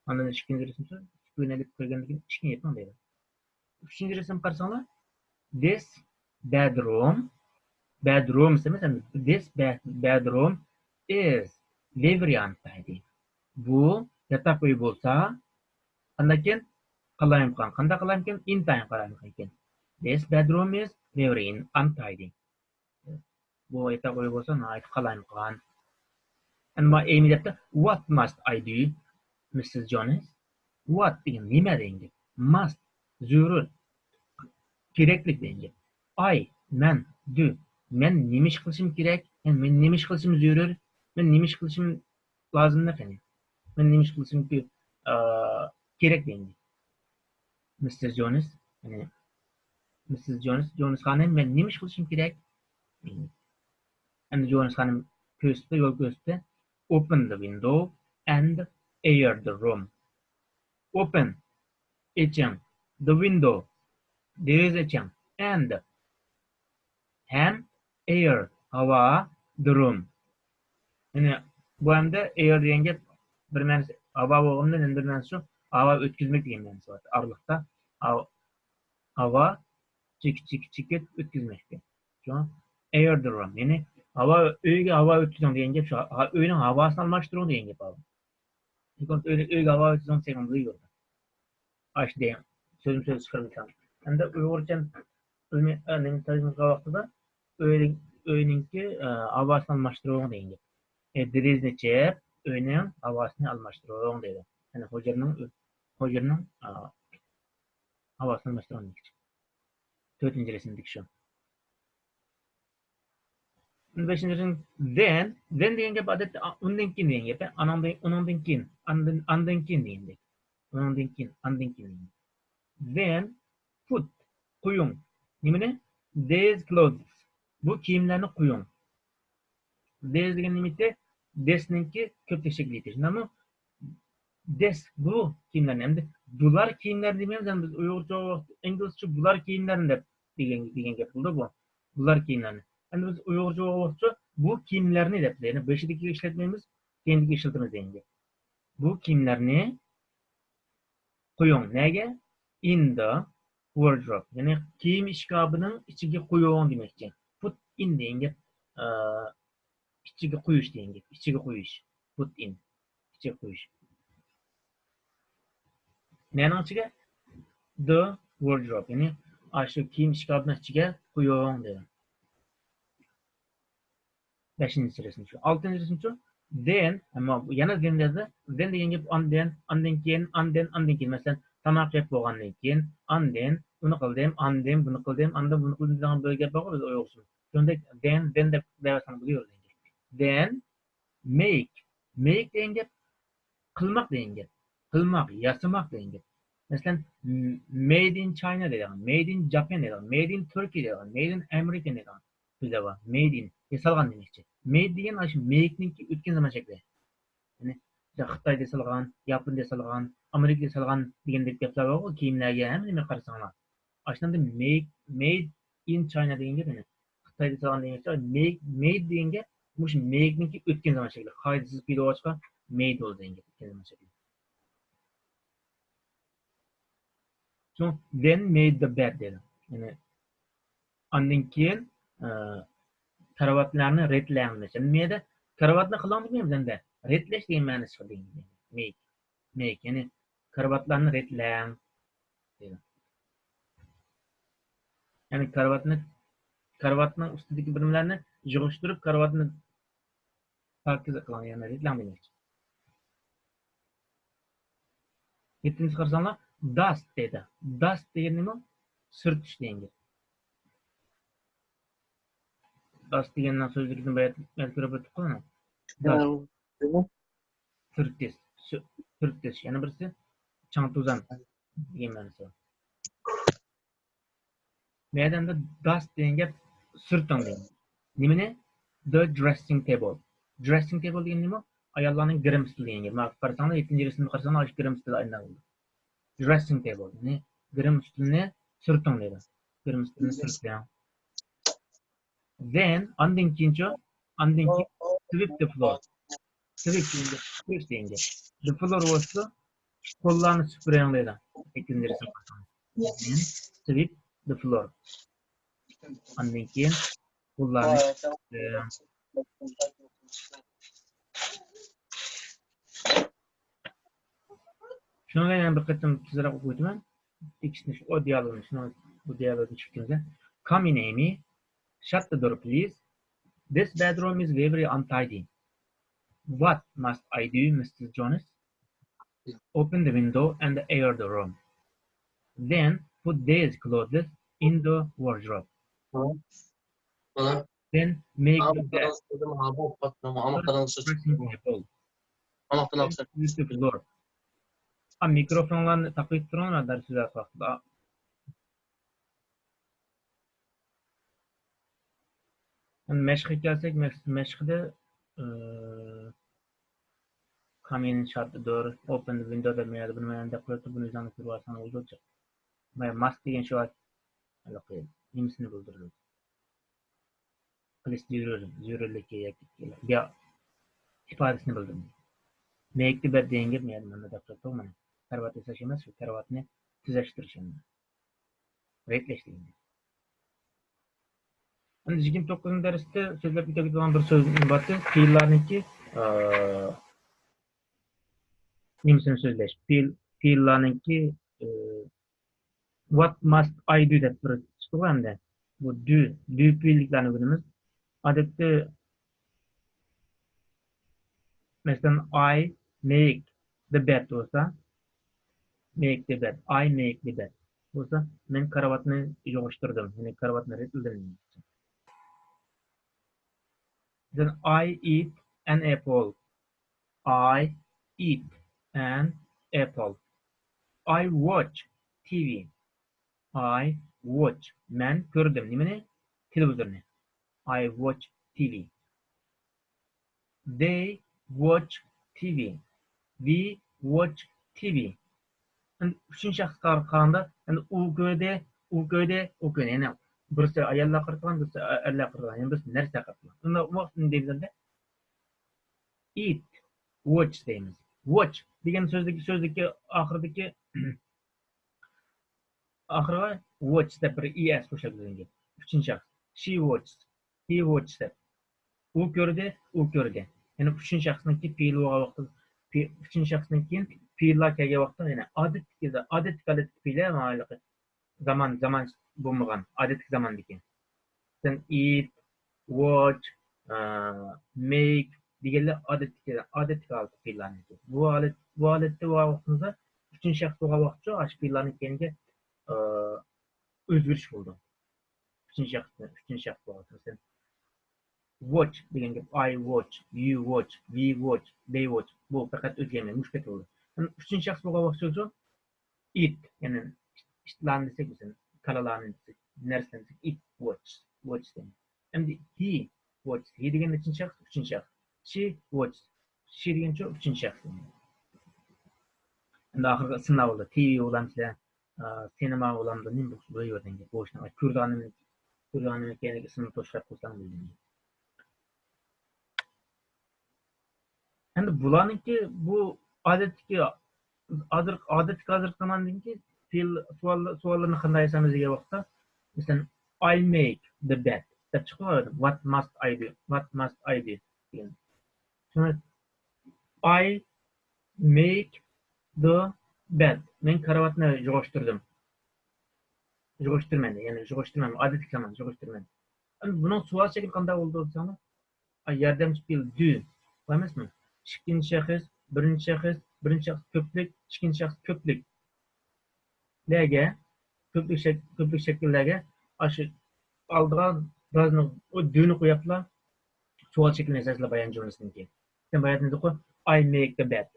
ئاندىن ئىككىنچى رەسىم سۈپۈرگىنى ئېلىپ كىرگەندىكى ئىشىكنى يېپىڭ دەيدۇ. ئۈچىنچى رەسىمگە قارىساڭلار، this bedroom، bedroom ئەمەس، this be-، bedroom is very untidy. بۇ ياتاق ئۆي بولسا، قانداقكەن؟ قالايمىقان. قانداق قالايمىقان؟ ئىنتايىن قالايمىقان ئىكەن. This bedroom is very in-، untidy. بۇ ياتاق ئۆي بولسا ناھايىتى قالايمىقان. ئەمما ئېيمى دەپتۇ، What must I do, مىسسىس جونس؟ What دېگەن نېمە دېگەن گەپ. Must، زۆرۈر، كېرەكلىك دېگەن گەپ. I، مەن، do، مەن نېمە ئىش قىلىشىم كېرەك؟ يەنى مەن نېمە ئىش قىلىشىم زۆرۈر؟ مەن نېمە ئىش قىلىشىم لازىملىق يەنى. مەن نېمە ئىش قىلىشىم كېرەك دېگەن گەپ. مىسسىس جونس، يەنى مىسسىس جونس، جونس خانىم، مەن نېمە ئىش قىلىشىم كېرەك؟ ئەمدى جونس خانىم كۆرسىتىپتۇ، يول كۆرسىتىپتۇ. Open the window and air the room. Open، ئېچىڭ. The window، دېرىزە ئېچىڭ. And، ھەم، air، ھاۋا، the room. يەنى بۇ ھەمدە air دېگەن گەپ بىر مەنىسى ھاۋا بولغىنىدىن يەنە بىر مەنىسى شۇ، ھاۋا ئۆتكۈزمەك دېگەن مەنىسى بار. ئارىلىقتا ھاۋا، ھاۋا چېكىت، چېكىت، چېكىت ئۆتكۈزمەكتە. شۇڭا air the room، يەنى ھاۋا، ئۆيگە ھاۋا ئۆتكۈزۈڭ دېگەن گەپ شۇ، ھا-، ئۆينىڭ ھاۋاسىنى ئالماشتۇرۇڭ دېگەن گەپ ئۇ. ئۆيگە، ئۆيگە ھاۋا ئۆتكۈزۈڭ دېسەڭ بولۇۋېرىدۇ. ئاشۇ دېگەن سۆزمۇ سۆز چىقىرىپ ئېيتسام. ئەمدى ئۇيغۇرچە ئىلمىي، ئە، نېمە تەرجىمە قىلغان ۋاقتىدا ئۆيدىن، ئۆينىڭكى، ئە، ھاۋاسىنى ئالماشتۇرۇڭ دېگەن گەپ. ئە، دېرىزىنى ئېچىپ، ئۆينىڭ ھاۋاسىنى ئالماشتۇرۇڭ دەيدۇ. يەنى ھۇجرىنىڭ، ھۇجرىنىڭ، ئە، ھاۋاسىنى ئالماشتۇرۇڭ دېمەكچى. تۆتىنچى رەسىمدىكى شۇ. بەشىنچى رەسىم، then، then دېگەن گەپ ئادەتتە ئا-، ئۇندىن كېيىن دېگەن گەپ، ئاناڭدىن، ئۇنىڭدىن كېيىن، ئاندىن، ئاندىن كېيىن دېگەندەك. ئۇنىڭدىن كېيىن، ئاندىن كېيىن دېگەن. Then، put، قويۇڭ. نېمىنى؟ These clothes. بۇ كىيىملەرنى قويۇڭ. These دېگەن نېمە ئىدى؟ This نىڭكى كۆپلۈك شەكلى ئىدى. شۇنداقمۇ؟ This، بۇ كىيىملەرنى. ئەمدى بۇلار كىيىملەرنى دېمەيمىز، ئەمدى بىز ئۇيغۇرچە، ئىنگلىزچە بۇلار كىيىملەرنى دەپ دېگەن، دېگەن گەپ بولىدۇ بۇ. بۇلار كىيىملەرنى. ئەمدى بىز ئۇيغۇرچە بولغۇچە بۇ كىيىملەرنى دەپ، يەنى بېشىدىكىگە ئىشلەتمەيمىز، كەينىدىكىگە ئىشلىتىمىز دېگەن گەپ. بۇ كىيىملەرنى قويۇڭ. نەگە؟ In the wardrobe. يەنى كىيىم ئىشكاپىنىڭ ئىچىگە قويۇڭ دېمەكچى. Put in دېگەن گەپ، ئە، ئىچىگە قويۇش دېگەن گەپ. ئىچىگە قويۇش. Put in. ئىچىگە قويۇش. نەنىڭ ئىچىگە؟ The wardrobe. يەنى ئاشۇ كىيىم ئىشكاپىنىڭ ئىچىگە قويۇڭ دېدى. بەشىنچى رەسىم شۇ. ئالتىنچى رەسىم شۇ. Then، ئەمما يەنە then دېدى. Then دېگەن گەپ ئاندىن، ئاندىن كېيىن، ئاندىن، ئاندىن كېيىن. مەسىلەن، تاماق يەپ بولغاندىن كېيىن، ئاندىن ئۇنى قىلدىم، ئاندىن بۇنى قىلدىم، ئاندىن بۇنى قىلدىم دېگەن بىر گەپ بارغۇ بىز ئۇيغۇرچىدا. شۇنداق then، then دەپ دەۋەرسەڭ بولىۋېرىدۇ. Then make. Make دېگەن گەپ قىلماق دېگەن گەپ. قىلماق، ياسىماق دېگەن گەپ. مەسىلەن، made in China دەيدىغان، made in Japan دەيدىغان، made in Turkey دەيدىغان، made in America دەيدىغان سۆزلەر بار. Made in، ياسالغان دېمەكچى. Made دېگەن ئاشۇ make نىڭكى ئۆتكەن زامان شەكلى. يەنى خىتايدا ياسالغان، ياپوندا ياسالغان، ئامېرىكىدا ياسالغان دېگەندەك گەپلەر بارغۇ، كىيىملەرگە ھەممە نېمە قارىساڭلار. ئاشۇنداق make، made in China دېگەن گەپ يەنى. خىتايدا ياسالغان دېگەن گەپ، make، made دېگەن گەپ مۇشۇ make نىڭكى ئۆتكەن زامان شەكلى. قائىدىسىز پېئىل بولغاچقا made بولدى دېگەن گەپ، ئۆتكەن زامان شەكلى. شۇڭا then made the bed دەيدۇ. يەنى ئاندىن كېيىن، ئە، كارىۋاتلارنى رەتلەڭ دېمەكچى. ئەمدى بۇ يەردە كارىۋاتنى قىلىڭ دېمەيمىز ئەمدى. رەتلەش دېگەن مەنىسى چىقىدۇ. Make، make، يەنى كارىۋاتلارنى رەتلەڭ دەيدۇ. يەنى كارىۋاتنى، كارىۋاتنىڭ ئۈستىدىكى بىر نېمىلەرنى يىغىشتۇرۇپ، كارىۋاتنى پاكىز قىلىڭ، يەنى رەتلەڭ دېمەكچى. يەتتىنچىسى قارىساڭلار، dust دەيدۇ. Dust دېگەن نېمە؟ سۈرتۈش دېگەن گەپ. Dust دېگەننىڭ سۆزلۈكىدىن بايا كۆرۈپ ئۆتتۇققۇ مانا. Dust. سۈرتۈش. سۈ-، سۈرتۈش. يەنە بىرسى چاڭ-توزان دېگەن مەنىسى بار. مەيداندا dust دېگەن گەپ سۈرتۈڭ دېگەن. نېمىنى؟ The dressing table. Dressing table دېگەن نېمە؟ ئاياللارنىڭ گىرىم ئۈستىلى دېگەن گەپ. مانا قارىساڭلار، يەتتىنچى رەسىمگە قارىساڭلار، ئاشۇ گىرىم ئۈستىلى ئايلىنىپ قالدى. Dressing table، يەنى گىرىم ئۈستىلىنى سۈرتۈڭ دەيدۇ. گىرىم ئۈستىلىنى سۈرتۈڭ. Then، ئاندىن كېيىنچۇ؟ ئاندىن كېيىن sweep the floor. Sweep دېگەن گەپ، سۈپۈرۈش دېگەن گەپ. The floor بولسا، پوللارنى سۈپۈرۈڭ دەيدۇ. سەككىزىنچى رەسىم. Sweep the floor. ئاندىن كېيىن پوللارنى سۈپۈرۈڭ. شۇنىڭ بىلەن يەنە بىر قېتىم تېزرەك ئوقۇپ ئۆتىمەن. تېكىستنى شۇ، ئۇ دىيالوگنى، شۇنىڭ، بۇ دىيالوگنى چۈشۈرۈپ كۆرسە. Come in, Amy. Shut the door, please. This bedroom is very untidy. What must I do, Mister Jones? Open the window and air the room. Then put these clothes in the wardrobe. Then make the bed. Dressing table. Then sweep the floor. ئا، مىكروفونلارنى تاقىيىپ تۇرۇڭلار، دەرس سۆزلەپ ۋاقتىدا. مەشققە كەلسەك، مەش-، مەشقىدە، ئى، come in، shut the door، open the window دەپ، مەيەردە بۇنى مەيەردە دەپ قويۇپتۇ، بۇنى ئۆزۈڭلار كۆرۈۋالساڭلار بولىدۇ. مانا must دېگەن شۇ ھېلىقى نېمىسىنى بىلدۈرىدۇ. قىلىش زۆرۈر، زۆرۈرلۈكى ياكى ئىپادىسىنى بىلدۈرىدۇ. Make the bed دېگەن گەپ مەيەردە مانا دەپ تۇرۇپتۇ، مانا. كارىۋات ياساش ئەمەس، شۇ كارىۋاتنى تۈزەشتۈرۈش ئەمدى. رەتلەش دېگەن گەپ. ئەمدى يىگىرمە توققۇزىنچى دەرستە سۆزلەپ ئۆتەلىگەن بىر سۆز بارتى. پېئىللارنىڭكى، ئە، نېمىسىنى سۆزلەش. پېئىل، پېئىللارنىڭكى، ئە، what must I do دەپ بىر چىقتىغۇ ئەمدى. بۇ do، do پېئىللىكلارنى ئۆگىنىمىز. ئادەتتە، مەسىلەن، I make the bed بولسا، make the bed، I make the bed بولسا، مەن كارىۋاتنى يىغىشتۇردۇم، يەنى كارىۋاتنى رەتلىدىم. Then I eat an apple. I eat an apple. I watch T V. I watch. مەن كۆردۈم. نېمىنى؟ تېلېۋىزورنى. I watch T V. They watch T V. We watch T V. ئەمدى ئۈچىنچى شەخسكە قارىغاندا، ئەمدى ئۇ كۆردى، ئۇ كۆردى، ئۇ كۆردى. يەنى بىرسى ئاياللار قارىتىلغان، بىرسى ئەرلەر قارىتىلغان، يەنى بىرسى نەرسىلەر قارىتىلغان. ئۇنداق ۋاقىتتا نېمە دەيمىز ئەمدى؟ Eat، watch دەيمىز. Watch دېگەن سۆزدىكى، سۆزدىكى ئاخىرىدىكى، ئاخىرىغا watch دەپ بىر E S قوشۇلىدۇ. ئۈچىنچى شەخس. She watches. He watches دەپ. ئۇ كۆردى، ئۇ كۆردى. يەنى ئۈچىنچى شەخسنىڭكى پېئىلى بولغان ۋاقىتتا، پې-، ئۈچىنچى شەخسنىڭ كېيىن پېئىللار كەلگەن ۋاقىتتا، يەنى ئادەتتىكى، ئادەتتىكى، ئادەتتىكى پېئىلى، ھېلىقى زامان، زامان بولمىغان، ئادەتتىكى زاماندىكى. مەسىلەن، eat، watch، ئە، make دېگەنلەر ئادەتتىكى، ئادەتتىكى ھالەتتە پېئىللارنىڭكى. بۇ ھالەت، بۇ ھالەتتە بولغان ۋاقتىمىزدا، ئۈچىنچى شەخس بولغان ۋاقىتتا ئاشۇ پېئىللارنىڭ كەينىگە، ئە، ئۆزگىرىش بولىدۇ. ئۈچىنچى شەخس، ئۈچىنچى شەخس بولغان ۋاقتىمىزدا. Watch دېگەن گەپ، I watch، you watch، we watch، they watch. بۇ پەقەت ئۆزگەرمەيدۇ، مۇشۇ پېتى بولىدۇ. ئۈچىنچى شەخس بولغان ۋاقتىچۇ؟ Eat، يەنى ئىتلارنى دېسەك، مەسىلەن، كالىلارنى دېسەك، نەرسىلەرنى دېسەك، it، watch، watch دەيمىز. ئەمدى he watches. He دېگەن نەچچىنچى شەخس؟ ئۈچىنچى شەخس. She watches. She دېگەنچۇ؟ ئۈچىنچى شەخس. ئەمدى ئاخىرقى ئىسىملار بولدى. تى ۋى بولامسىلەر؟ ئا، سىنېما بولامدۇ؟ نېمە بولسا بولۇۋېرىدۇ. بۇ ئىشنى كۆرىدىغاننى، كۆرىدىغاننى كەينىگە ئىسىمنى توشۇپ قويساڭ بولىدۇ. ئەمدى بۇلارنىڭكى بۇ ئادەتتىكى، ھازىر، ئادەتتىكى ھازىرقى زاماندىكى پېئىل سوئال، سوئاللىرىنى قانداق ياسايمىز دېگەن ۋاقىتتا، مەسىلەن، I make the bed دەپ چىقىۋالىدۇ. What must I do? What must I do دېگەن. شۇڭا I make the bed. مەن كارىۋاتنى يىغىشتۇردۇم. يىغىشتۇرىمەن، يەنى يىغىشتۇرىمەن. ئادەتتىكى زامان يىغىشتۇرىمەن. ئەمدى بۇنىڭ سوئال شەكلى قانداق بولىدۇ دېسەڭلار، ياردەمچى پېئىل do بار ئەمەسمۇ؟ ئىككىنچى شەخس، بىرىنچى شەخس، بىرىنچى شەخس كۆپلۈك، ئىككىنچى شەخس كۆپلۈك. لەرگە، كۆپلۈك شەك-، كۆپلۈك شەكىللەرگە ئاشۇ ئالدىغا بىرازنى، ئۇ do نى قويۇپلا، سوئال شەكلىنى ياسايسىلەر بايان جۈملىسىدىن كېيىن. سەن بايان دېدىققۇ، I make the bed.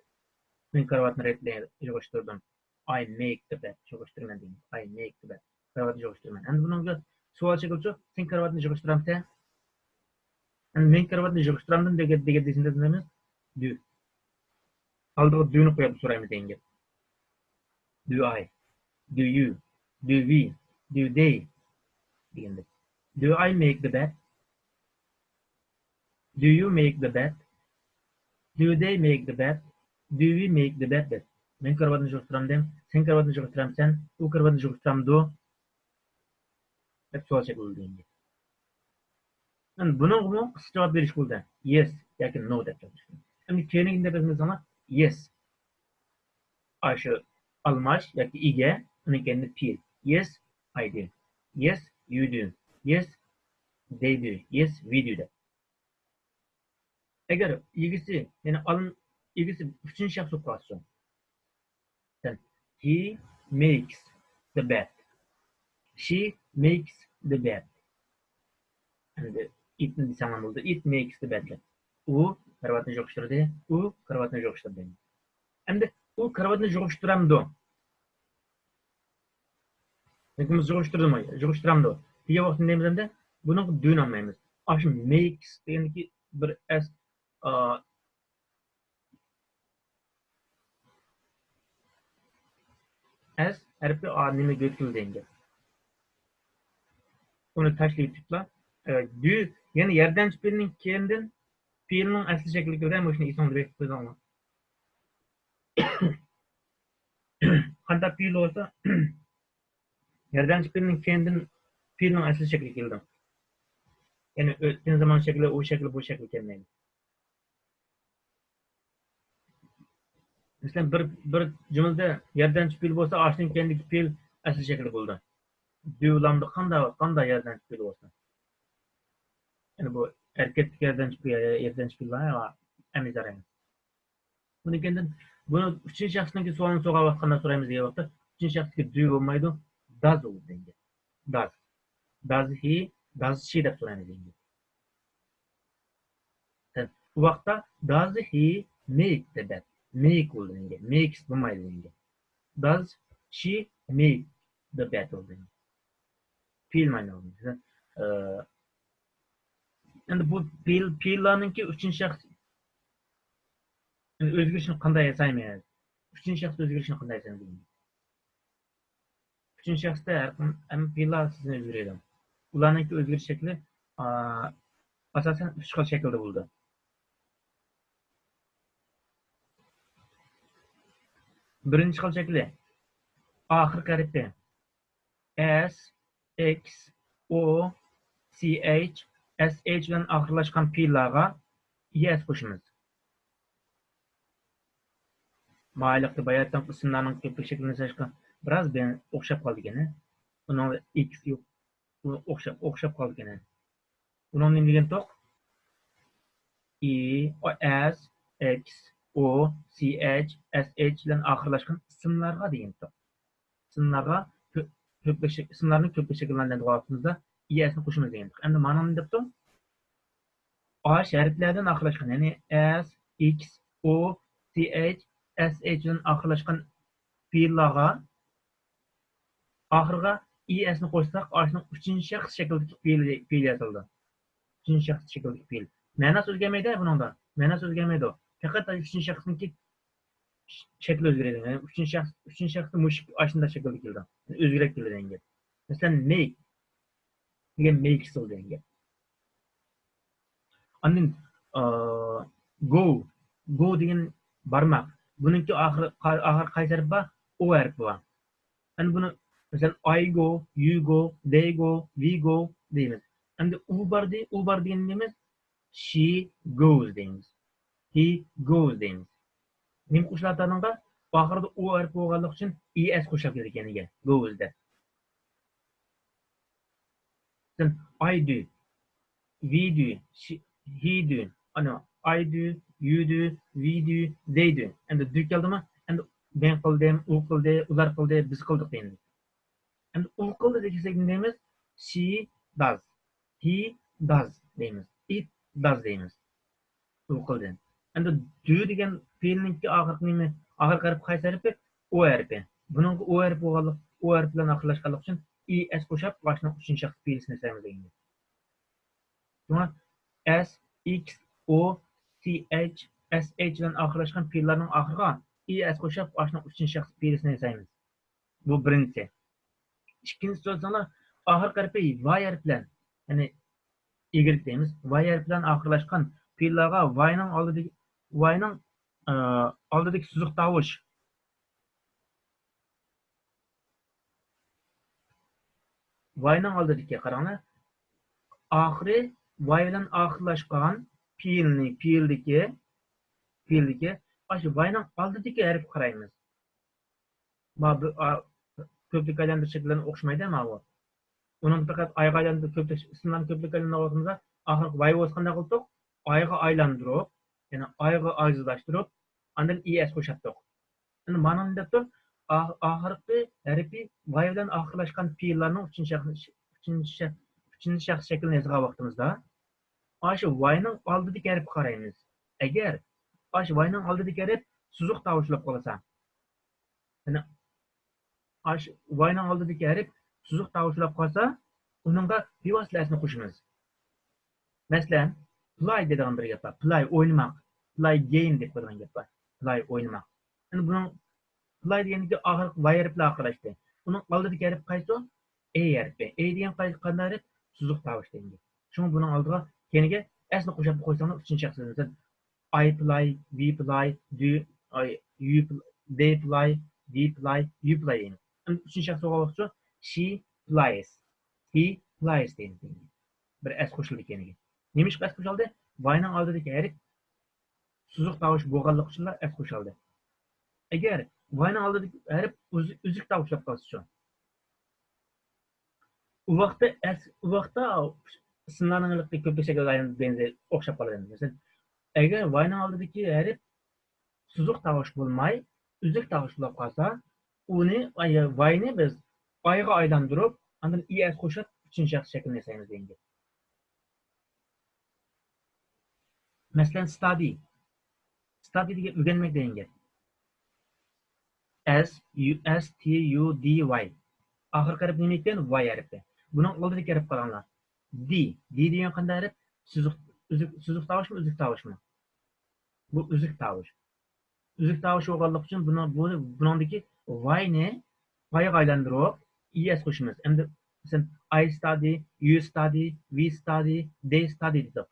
مەن كارىۋاتنى رەتلەي-، يىغىشتۇردۇم. I make the bed. يىغىشتۇرىمەن دېگەن. I make the bed. كارىۋاتنى يىغىشتۇرىمەن. ئەمدى بۇنىڭغا سوئال شەكلىچۇ، سەن كارىۋاتنى يىغىشتۇرامسەن؟ ئەمدى مەن كارىۋاتنى يىغىشتۇرامدىم دېگەن، دېگەن دېسىڭىز نېمە؟ Do. ئالدىغا do نى قويۇپ سورايمىز دېگەن گەپ. Do I? Do you? Do we? Do they? دېگەندەك. Do I make the bed? Do you make the bed? Do they make the bed? Do we make the bed دەپ. مەن كارىۋاتنى يىغىشتۇرامدىم، سەن كارىۋاتنى يىغىشتۇرامسەن، ئۇ كارىۋاتنى يىغىشتۇرامدۇ؟ دەپ سوئال شەكلىدە دېگەن گەپ. ئەمدى بۇنىڭغىمۇ قىسقا جاۋاب بېرىشكە بولىدۇ. Yes ياكى no دەپ جاۋاب بېرىش. ئەمدى كەينىدىكىنى دەپ بەرسىڭىز، يەس. ئاشۇ ئالماش ياكى ئىگە، ئۇنىڭ كەينىدە پېئىل. Yes, I do. Yes, you do. Yes, they do. Yes, we do دەپ. ئەگەر ئىگىسى، يەنى ئالم-، ئىگىسى ئۈچىنچى شەخس بولۇپ قالسا، مەسىلەن، he makes the bed. She makes the bed. ئەمدى it نى دېسەڭلار بولىدۇ. It makes the bed دەپ. ئۇ كارىۋاتنى يىغىشتۇردى. ئۇ كارىۋاتنى يىغىشتۇردى. ئەمدى ئۇ كارىۋاتنى يىغىشتۇرامدۇ؟ لېكىن بىز يىغىشتۇردىمۇ؟ يىغىشتۇرامدۇ دېگەن ۋاقىتتا نېمە دەيمىز ئەمدى؟ بۇنىڭغا do نى ئالمايمىز. ئاشۇ makes دېگەندىكى بىر s، ئا، s ھەرپى ئا نېمە يۆتكىلى دېگەن گەپ. ئۇنى تاشلىۋېتىپلا، ئە، do، يەنى ياردەمچى پېئىلنىڭ كېيىندىن پېئىلنىڭ ئەسلى شەكلىگە كىرىدۇ، مۇشۇنى ئېسىڭىزدە بېكىتىپ قويۇڭلار. قانداق پېئىل بولسا، ياردەمچى پېئىلنىڭ كېيىندىن پېئىلنىڭ ئەسلى شەكلى كېلىدۇ. يەنى ئۆتكەن زامان شەكلى، ئۇ شەكلى، بۇ شەكلى كەلمەيدۇ. مەسىلەن، بىر، بىر جۈملىدە ياردەمچى پېئىل بولسا، ئاشۇنىڭ كەينىدىكى پېئىل ئەسلى شەكلى بولىدۇ. do لامدا قانداق، قانداق ياردەمچى پېئىل بولسا. يەنى بۇ ئەركەكلىك ياردەمچى، ياردەمچى پېئىللار ئەمەلىي جەريان. بۇنىڭ كەينىدىن بۇ ئۈچىنچى شەخسنىڭكى سوئالىنى سوراۋاتقاندا سورايمىز دېگەن ۋاقىتتا، ئۈچىنچى شەخستىكى do بولمايدۇ، does بولىدۇ دېگەن گەپ. Does. Does he, does she دەپ سورايمىز دېگەن گەپ. بۇ ۋاقىتتا does he make the bed? Make بولىدۇ دېگەن گەپ. Makes بولمايدۇ دېگەن گەپ. Does she make the bed بولىدۇ دېگەن گەپ. پېئىل مانا بۇ. مەسىلەن، ئە، ئەمدى بۇ پېئىل، پېئىللارنىڭكى ئۈچىنچى شەخس ئۆزگىرىشىنى قانداق ياسايمىز؟ ئۈچىنچى شەخس ئۆزگىرىشىنى قانداق ياسايمىز؟ ئۈچىنچى شەخستە ھەر قانداق پېئىللار سىزنى ئۆزگىرىدۇ. ئۇلارنىڭكى ئۆزگىرىش شەكلى، ئا، ئاساسەن ئۈچ خىل شەكىلدە بولىدۇ. بىرىنچى خىل شەكلى ئاخىرقى ھەرپى S، X، O، C H، S H بىلەن ئاخىرلاشقان پېئىللارغا ئى ئېس قوشىمىز. مايىللىقتا باياتىنقى ئىسىملارنىڭ كۆپلۈك شەكلىنى ياساشقا بىراز بىر ئوخشاپ قالىدىكەن. ئۇنىڭ ئىكىسى يوق. ئوخشاپ، ئوخشاپ قالىدىكەن. ئۇنىڭ نېمە دېگەنتۇق؟ ئى، S، X، O، C H، S H بىلەن ئاخىرلاشقان ئىسىملارغا دېگەنتۇق. ئىسىملارغا كۆ-، كۆپلەش، ئىسىملارنى كۆپلەش شەكىللەندۈرگەن ۋاقتىمىزدا ئى ئېسنى قوشىمىز دېگەن. ئەمدى مانا نېمە دەپتۇ؟ ئاش ھەرپلەردىن ئاخىرلاشقان، يەنى S، X، O، C H، S H بىلەن ئاخىرلاشقان پېئىللارغا ئاخىرىغا ئى ئېسنى قوشساق، ئاشۇنىڭ ئۈچىنچى شەخس شەكلىدىكى پېئىل، پېئىل ياسىلىدۇ. ئۈچىنچى شەخس شەكلىدىكى پېئىل. مەناسى ئۆزگەرمەيدۇ بۇنىڭدا. مەناسى ئۆزگەرمەيدۇ. پەقەت ئۈچىنچى شەخسنىڭكى شەكلى ئۆزگىرىدۇ. يەنى ئۈچىنچى شەخس، ئۈچىنچى شەخس مۇشۇ ئاشۇنداق شەكىلدە كېلىدۇ. ئۆزگىرەپ كېلىدۇ دېگەن گەپ. مەسىلەن، make دېگەن makes بولىدۇ دېگەن گەپ. ئاندىن، ئا، go، go دېگەن بارماق. بۇنىڭكى ئاخىرى، ئاخىرى قايسى ھەرپ بار؟ ئو ھەرپى بار. ئەمدى بۇنى، مەسىلەن، I go، you go، they go، we go دەيمىز. ئەمدى ئۇ باردى، ئۇ بار دېگەن نېمىمىز؟ She goes دەيمىز. He goes دەيمىز. نېمە قوشۇلاتىدىغانغا؟ ئاخىرىدا ئو ھەرپى بولغانلىقى ئۈچۈن ئى ئېس قوشۇلۇپ كېتىدىكەن. Goes دەپ. مەسىلەن، I do، we do، she، he do، ئانا، I do، you do، we do، they do. ئەمدى do كەلدىمۇ؟ ئەمدى مەن قىلدىم، ئۇ قىلدى، ئۇلار قىلدى، بىز قىلدۇق دەيمىز. ئەمدى ئۇ قىلدى دېسەك نېمە دەيمىز؟ She does، he does دەيمىز، it does دەيمىز. ئۇ قىلدى. ئەمدى do دېگەن پېئىلنىڭكى ئاخىرقى نېمە؟ ئاخىرقى ھەرپى قايسى ھەرپى؟ ئو ھەرپى. بۇنىڭغا ئو ھەرپى بولغانلىق، ئو ھەرپى بىلەن ئاخىرلاشقانلىقى ئۈچۈن ئى ئېس قوشۇپ، ئاشۇنىڭ ئۈچىنچى شەخس پېئىلىسىنى ياسايمىز دېگەن گەپ. شۇڭا S، X، O، C H، S H بىلەن ئاخىرلاشقان پېئىللارنىڭ ئاخىرىغا ئى ئېس قوشۇپ، ئاشۇنىڭ ئۈچىنچى شەخس پېئىلىسىنى ياسايمىز. بۇ بىرىنچىسى. ئىككىنچىسى بولساڭلار، ئاخىرقى ھەرپى ۋاي ھەرپى بىلەن، يەنى ئىگرېك دەيمىز، ۋاي ھەرپى بىلەن ئاخىرلاشقان پېئىللارغا ۋاينىڭ ئالدىدىكى، ۋاينىڭ، ئە، ئالدىدىكى سوزۇق تاۋۇش. ۋاينىڭ ئالدىدىكى، قاراڭلار، ئاخىرى ۋاي بىلەن ئاخىرلاشقان پېئىلنى، پېئىلدىكى، پېئىلدىكى، ئاشۇ ۋاينىڭ ئالدىدىكى ھەرپكە قارايمىز. ما بۇ، ئا، كۆپلۈك ئايلاندۇرۇش شەكلىلىرى ئوخشىمايدۇ ماۋۇ. ئۇنىڭدا پەقەت ئايغا ئايلاندۇرۇپ كۆپلەش، ئىسىملارنى كۆپلۈك ئايلاندۇرۇۋاتىمىز. ئاخىرقى ۋاي بولسا قانداق قىلدۇق؟ ئايغا ئايلاندۇرۇپ، يەنى ئايغا ئاجىزلاشتۇرۇپ، ئاندىن ئى ئېس قوشاتتۇق. ئەمدى مانا نېمە دەپتۇ؟ ئا-، ئاخىرقى ھەرپى ۋاي بىلەن ئاخىرلاشقان پېئىللارنىڭ ئۈچىنچى شەخس، ئۈچىنچى شەخس، ئۈچىنچى شەخس شەكلىنى يازغان ۋاقتىمىزدا، ئاشۇ ۋاينىڭ ئالدىدىكى ھەرپكە قارايمىز. ئەگەر ئاشۇ ۋاينىڭ ئالدىدىكى ھەرپ سوزۇق تاۋۇش بولۇپ قالسا، يەنى ئاشۇ ۋاينىڭ ئالدىدىكى ھەرپ سوزۇق تاۋۇش بولۇپ قالسا، ئۇنىڭغا بىۋاسىتە ئېسنى قوشىمىز. مەسىلەن، پلاي دەيدىغان بىر گەپ بار. پلاي، ئوينىماق. پلاي گېيم دەپ قويىدىغان گەپ بار. پلاي، ئوينىماق. يەنى بۇنىڭ پلاي دېگەندىكى ئاخىرقى ۋاي ھەرپى بىلەن ئاخىرلاشتى. ئۇنىڭ ئالدىدىكى ھەرپ قايسى؟ ئەي ھەرپى. ئەي دېگەن قاي-، قانداق ھەرپ؟ سوزۇق تاۋۇش دېگەن گەپ. شۇڭا بۇنىڭ ئالدىغا كەينىگە ئەسنى قوشۇپ قويساڭلار ئۈچىنچى شەخس دېسەم، I play، we play، do، ئاي، you pl-، they play، we play، you play دەيمىز. ئەمدى ئۈچىنچى شەخس بولغان ۋاقىتچۇ؟ She plays، he plays دەيمىز. بىر ئەس قوشۇلدى كەينىگە. نېمىشقا ئەس قوشۇلدى؟ ۋاينىڭ ئالدىدىكى ھەرپ سوزۇق تاۋۇش بولغانلىقى ئۈچۈنلا ئەس قوشۇلدى. ئەگەر ۋاينىڭ ئالدىدىكى ھەرپ ئۈز-، ئۈزۈك تاۋۇش بولۇپ قالسىچۇ؟ ئۇ ۋاقىتتا ئەس-، ئۇ ۋاقىتتا ئىسىملارنىڭ ھېلىقى كۆپلۈك شەكىلگە ئايلىنىپ بەنزەي ئوخشاپ قالىدۇ. مەسىلەن، ئەگەر ۋاينىڭ ئالدىدىكى ھەرپ سوزۇق تاۋۇش بولماي، ئۈزۈك تاۋۇش بولۇپ قالسا، ئۇنى ۋاينى بىز ئايغا ئايلاندۇرۇپ، ئاندىن ئى ئەس قوشۇپ، ئۈچىنچى شەخس شەكلىنى ياسايمىز دېگەن گەپ. مەسىلەن، ستادى. ستادى دېگەن ئۆگەنمەك دېگەن گەپ. ئەس، يۇ، ئەس، تى، يۇ، دى، ۋاي. ئاخىرقى ھەرپ نېمە ئىكەن؟ ۋاي ھەرپى. بۇنىڭ ئالدىدىكى ھەرپ قاراڭلار. دى. دى دېگەن قانداق ھەرپ؟ سوزۇق، ئۈزۈك، سوزۇق تاۋۇشمۇ، ئۈزۈك تاۋۇشمۇ؟ بۇ ئۈزۈك تاۋۇش. ئۈزۈك تاۋۇش بولغانلىقى ئۈچۈن بۇنىڭ، بۇ، بۇنىڭدىكى ۋاينى ۋايغا ئايلاندۇرۇپ، ئى ئەس قوشىمىز. ئەمدى، مەسىلەن، I study، you study، we study، they study دېدۇق.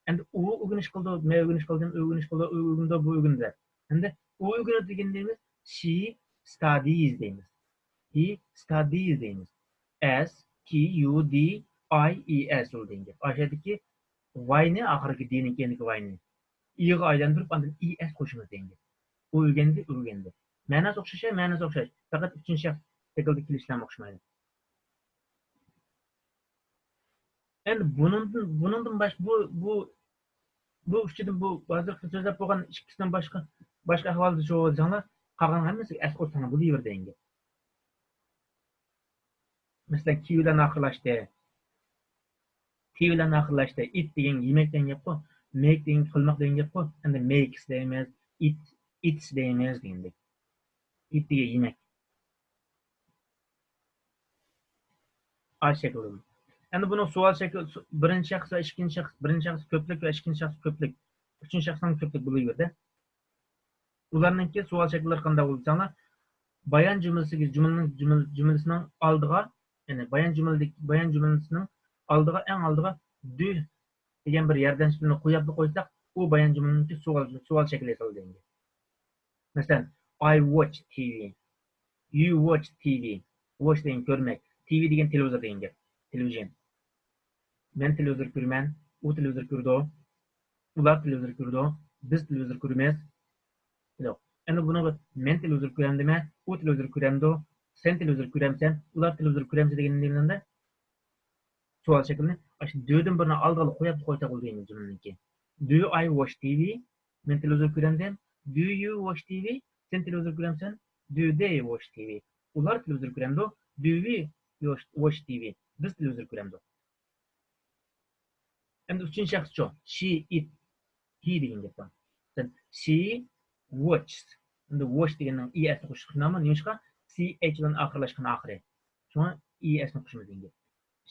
ئەمدى ئۇ ئۆگىنىش قىلىدۇ، مەن ئۆگىنىش قىلدىم، ئۇ ئۆگىنىش قىلىدۇ، ئۇ ئۆگىنىدۇ، بۇ ئۆگىنىدۇ دەپ. ئەمدى ئۇ ئۆگىنىدۇ دېگەندە دېيمىز، she studies دەيمىز. He studies دەيمىز. S T U D I E S ئۇ دېگەن گەپ. ئاشۇ يەردىكى ۋاينى، ئاخىرقى دىنىڭ كەينىدىكى ۋاينى ئىغا ئايلاندۇرۇپ، ئاندىن ئى ئەس قوشىمىز دېگەن گەپ. ئۇ ئۆگەندى، ئۇ ئۆگەندى. مەناسى ئوخشاش، مەناسى ئوخشاش. پەقەت ئۈچىنچى شەخس شەكىلدە كېلىشلەرمۇ ئوخشىمايدۇ. ئەمدى بۇنىڭدىن، بۇنىڭدىن باش-، بۇ، بۇ، بۇ ئۈچىدىن بۇ ھازىرقى سۆزلەپ بولغان ئىككىسىدىن باشقا، باشقا ئەھۋالدا شۇ دېسەڭلار، قالغان ھەممىسىگە ئەس قوشساڭلار بولۇۋېرىدۇ دېگەن گەپ. مەسىلەن، كى بىلەن ئاخىرلاشتى. تى بىلەن ئاخىرلاشتى. ئىت دېگەن يېمەك دېگەن گەپقۇ. مېك دېگەن قىلماق دېگەن گەپقۇ. ئەمدى مېكس دەيمىز، ئىت، ئىتس دەيمىز دېگەندەك. ئىت دېگەن يېمەك. ئاش شەكلىدىن. ئەمدى بۇنىڭ سوئال شەكلى، بىرىنچى شەخس ۋە ئىككىنچى شەخس، بىرىنچى شەخس كۆپلۈك ۋە ئىككىنچى شەخس كۆپلۈك، ئۈچىنچى شەخسنىڭ كۆپلۈك بولۇۋېرىدۇ. ئۇلارنىڭكى سوئال شەكىللىرى قانداق بولىدۇ دېسەڭلار، بايان جۈملىسىگە، جۈملىنىڭ، جۈملە، جۈملىسىنىڭ ئالدىغا، يەنى بايان جۈملىدىكى، بايان جۈملىسىنىڭ ئالدىغا، ئەڭ ئالدىغا دۇ دېگەن بىر ياردەمچى پېئىلنى قويۇپلا قويساق، ئۇ بايان جۈملىنىڭكى سوئال، سوئال شەكلى ياسىلىدۇ دېگەن گەپ. مەسىلەن، I watch T V. You watch T V. Watch دېگەن كۆرمەك. تى ۋى دېگەن تېلېۋىزور دېگەن گەپ. تېلېۋىزىيون. مەن تېلېۋىزور كۆرىمەن. ئۇ تېلېۋىزور كۆرىدۇ. ئۇلار تېلېۋىزور كۆرىدۇ. بىز تېلېۋىزور كۆرىمىز. ياق. ئەمدى بۇنىڭغا مەن تېلېۋىزور كۆرەمدىمەن، ئۇ تېلېۋىزور كۆرەمدۇ، سەن تېلېۋىزور كۆرەمسەن، ئۇلار تېلېۋىزور كۆرەمسە دېگەن نېمىلەردە سوئال شەكلىنى ئاشۇ دۆدىن بىرنى ئالدىغا قويۇپ قويساق بولىدۇ ئەمدى جۈملىنىڭكى. Do I watch T V؟ مەن تېلېۋىزور كۆرەمدىم. Do you watch T V؟ سەن تېلېۋىزور كۆرەمسەن؟ Do they watch T V؟ ئۇلار تېلېۋىزور كۆرەمدۇ؟ Do we watch، watch T V؟ بىز تېلېۋىزور كۆرەمدۇ؟ ئەمدى ئۈچىنچى شەخسچۇ؟ She، it، he دېگەن گەپ بار. مەسىلەن، she watches. ئەمدى watch دېگەننىڭ ئى ئەسنى قوشۇش قىينامۇ؟ نېمىشقا؟ سى ئېيچ بىلەن ئاخىرلاشقان ئاخىرى. شۇڭا ئى ئەسنى قوشىمىز دېگەن گەپ.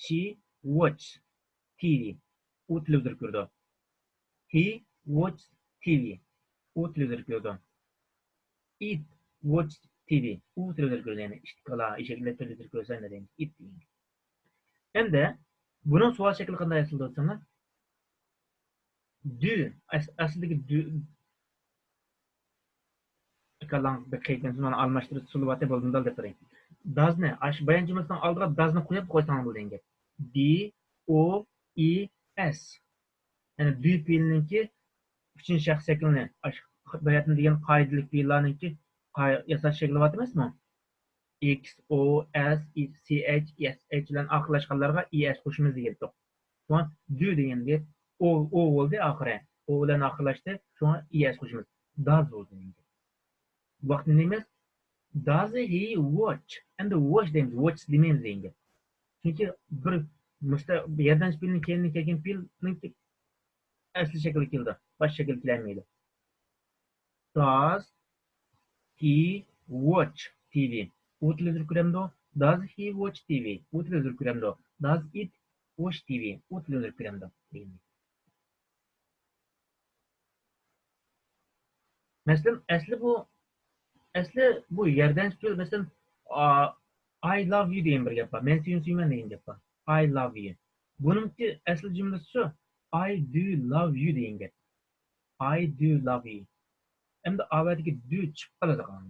She watches T V. ئۇ تېلېۋىزور كۆرىدۇ. He watches T V. ئۇ تېلېۋىزور كۆرىدۇ. It watches T V. ئۇ تېلېۋىزور كۆرىدۇ. يەنى ئىت، كالا، ئېشەكلەر تېلېۋىزور كۆرسە نېمە دەيمىز؟ It دېگەن. ئەمدى بۇنىڭ سوئال شەكلى قانداق ياسىلىدۇ دېسەڭلار، دۇ، ئەس-، ئەسلىدىكى دۇ، ئېكرانلارنى بەك قىيىن، مانا ئالماشتۇرۇش ئۇسۇلى بار، بولدى، مۇنداق دەپ بېرەي. دازنى، ئاشۇ بايان جۈملىسىنىڭ ئالدىغا دازنى قويۇپ قويساڭلار بولىدۇ دېگەن گەپ. دى، ئو، ئى، ئەس. يەنى دۇ پېئىلنىڭكى ئۈچىنچى شەخس شەكلىنى، ئاشۇ باياتىن دېگەن قائىدىلىك پېئىللارنىڭكى قا-، ياساش شەكلى بار ئەمەسمۇ؟ ئېكس، ئو، ئەس، ئى، سى ئېيچ، ئېس ئېيچ بىلەن ئاخىرلاشقانلارغا ئى ئەس قوشىمىز دېگەن گەپ. شۇڭا دۇ دېگەن گەپ ئو، ئو بولدى ئاخىرى. ئو بىلەن ئاخىرلاشتى. شۇڭا ئى ئەس قوشىمىز. داز بولدى دېگەن گەپ. بۇ ۋاقىتتا نېمە دەيمىز؟ Does he watch؟ ئەمدى watch دەيمىز، watches دېمەيمىز دېگەن گەپ. چۈنكى بىر مۇشتا-، ياردەمچى پېئىلنىڭ كەينىدىن كەلگەن پېئىلنىڭكى ئەسلى شەكلى كېلىدۇ، باش شەكىل كېلەلمەيدۇ. Does he watch T V؟ ئۇ تېلېۋىزور كۆرەمدۇ؟ Does he watch T V؟ ئۇ تېلېۋىزور كۆرەمدۇ؟ Does it watch T V؟ ئۇ تېلېۋىزور كۆرەمدۇ؟ دېگەندەك. مەسىلەن، ئەسلى بۇ، ئەسلى بۇ ياردەمچى پېئىل، مەسىلەن، ئا، I love you دېگەن بىر گەپ بار. مەن سېنى سۆيىمەن دېگەن گەپ بار. I love you. بۇنىڭكى ئەسلى جۈملىسى شۇ. I do love you دېگەن گەپ. I do love you. ئەمدى ئاۋەتتىكى do چىقىپ قالىدىغان.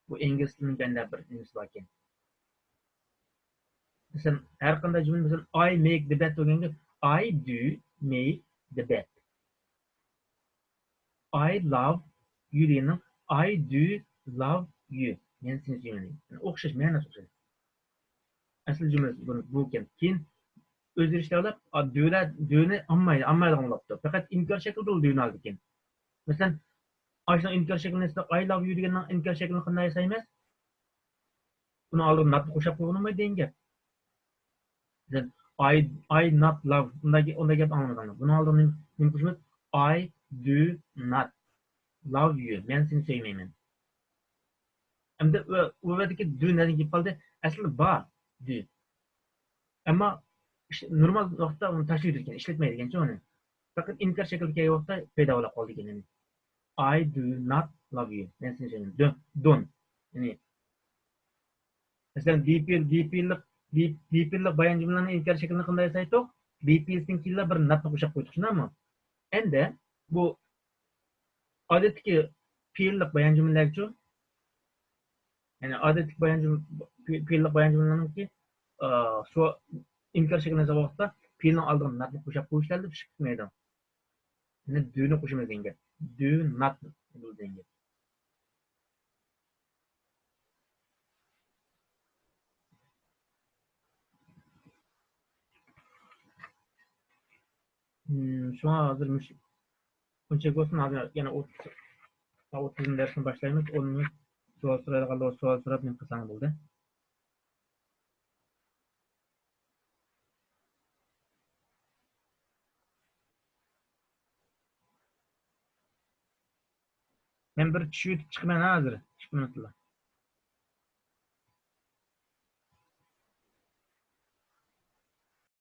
بۇ ئىنگلىز تىلىنىڭ بەندە بىر نېمىسى باركەن. مەسىلەن، ھەر قانداق جۈملە، مەسىلەن، I make the bed دېگەنگە I do make the bed. I love you دېگەننىڭ I do love you. مەن سېنى سۆيىمەن دېگەن. يەنى ئوخشاش، مەنىسى ئوخشاش. ئەسلى جۈملىسى بۇ، بۇ ئىكەن. كېيىن ئۆزگىرىشلەر بولۇپ، دۆلەت دۆنى ئالمايدۇ، ئالمايدىغان بولۇپتۇ. پەقەت ئىنكار شەكلىدە دۆنى ئالىدىكەن. مەسىلەن، ئاشۇنىڭ ئىنكار شەكلىنى، ئاي لاۋ يۇ دېگەننىڭ ئىنكار شەكلىنى قانداق ياسايمىز؟ بۇنىڭ ئالدىغا ناتنى قوشاپ قويغىنىمۇ دېگەن گەپ. مەسىلەن، ئاي، ئاي نات لاۋ. ئۇنداق، ئۇنداق گەپ ئاڭلىمىدىڭلار. بۇنىڭ ئالدىغا نېمە، نېمە قوشىمىز؟ ئاي دۇ نات لاۋ يۇ. مەن سېنى سۆيمەيمەن. ئەمدى ئۇ، ئۇ يەردىكى دۇ نەدىن كېلىپ قالدى؟ ئەسلىدە بار دۇ. ئەمما ئىش-، نورمال ۋاقىتتا ئۇنى تاشلىۋېتىدىكەن، ئىشلەتمەيدىكەنچۇ ئۇنى. پەقەت ئىنكار شەكلىدە كەلگەن ۋاقىتتا پەيدا بولاپ قالىدىكەن، يەنى. I do not love you. مەن سېنى سۆيمەيمەن. دون، دون. يەنى، مەسىلەن، بى پېئىل، بى پېئىللىق، بى، بى پېئىللىق بايان جۈملىلەرنىڭ ئىنكار شەكلىنى قانداق ياسايتتۇق؟ بى پېئىلدىن كېيىنلا بىر ناتنى قوشاپ قويدۇق، شۇنداقمۇ؟ ئەمدى بۇ ئادەتتىكى پېئىللىق بايان جۈملىلەرگىچۇ؟ يەنى ئادەتتىكى بايان جۈم-، پېئىللىق بايان جۈملىلەرنىڭكى، ئا، سو-، ئىنكار شەكلىنى يازغان ۋاقىتتا پېئىلنىڭ ئالدىغا ناتنى قوشاپ قويۇشلاردا ئىش پۈتمەيدۇ. يەنى دونى قوشىمىز دېگەن گەپ. Do not دېگەن گەپ. مم، شۇڭا ھازىر مۇش-، بۇنچىلىك بولسۇن، ھازىر يەنە ئوتتۇز، ئوتتۇزىنچى دەرسنى باشلايمىز. ئون مىنۇت سوئال سورايدىغانلار سوئال سوراپ نېمە قىلساڭ بولدى. مەن بىر چۈشۈۋېتىپ چىقىمەن ھازىر، ئىككى مىنۇتلا.